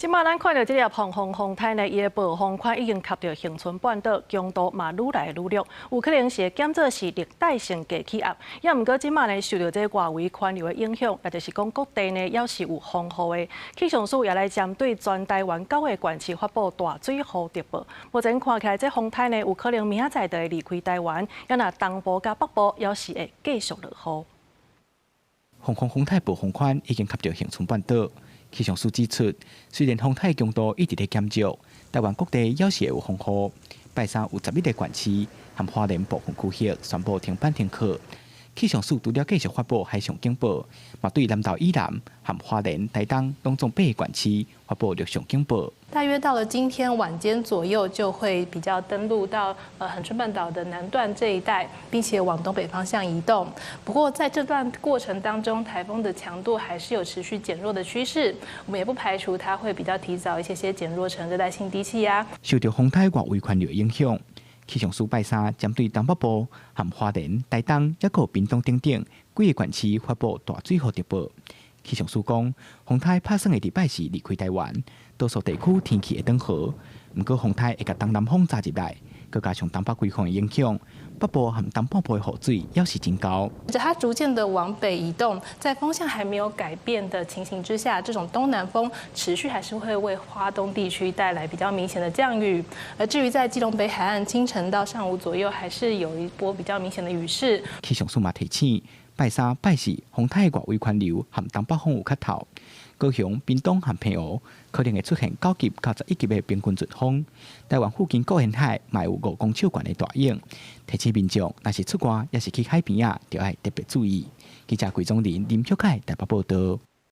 這馬咱看著這粒黃風風颱呢，伊的暴風圈已經及著恆春半島，強度嘛愈來愈弱，有可能是會減做是熱帶性低氣壓。也毋過這馬呢，受著這外圍環流的影響，也就是講各地呢，猶是有風雨的。氣象署也來針對全台灣九個縣市發布大水雨特報。目前看起來，這風颱呢，有可能明仔載就會離開台灣，也若東部佮北部猶是會繼續落雨。黃風風颱暴風圈已經及著恆春半島。氣象署指出，雖然風颱強度一直咧減弱，台灣各地猶是會有風雨。拜三有11個縣市和花蓮部分區域宣布停班停課。氣象署除了繼續發布海上警報，嘛對南投以南和花蓮、台東攏總八個縣市發布陸上警報。大約到了今天晚間左右，就會比較登陸到恆春半島的南段這一帶，並且往東北方向移動。不過在這段過程當中，颱風的強度還是有持續減弱的趨勢。我們也不排除它會比較提早一些些減弱成熱帶性低氣壓。受著風颱外圍環流影響，氣象署拜三針對東北部和花蓮、台東，抑閣屏東等等幾个縣市發布大水雨特報。氣象署講，風颱拍算會佇拜四離開台灣，多數地區天氣會轉好。毋過風颱會共東南風閘入來，閣加上東北季風的影響，北部和東半部的雨水猶是真高。它逐漸的往北移動，在風向還沒有改變的情形之下，這種東南風持續還是會為花東地區帶來比較明顯的降雨。而至於在基隆北海岸，清晨到上午左右，還是有一波比較明顯的雨勢。氣象署嘛提醒，拜三、拜四風颱外圍環流和東北風有較透，高雄、屏東和澎湖可能會出現9級到11級的平均陣風。台灣附近各沿海嘛有5公尺懸的大湧，提醒民眾若是出外，抑是去海邊仔，著愛特別注意。記者桂宗林、林玉凱台北報道。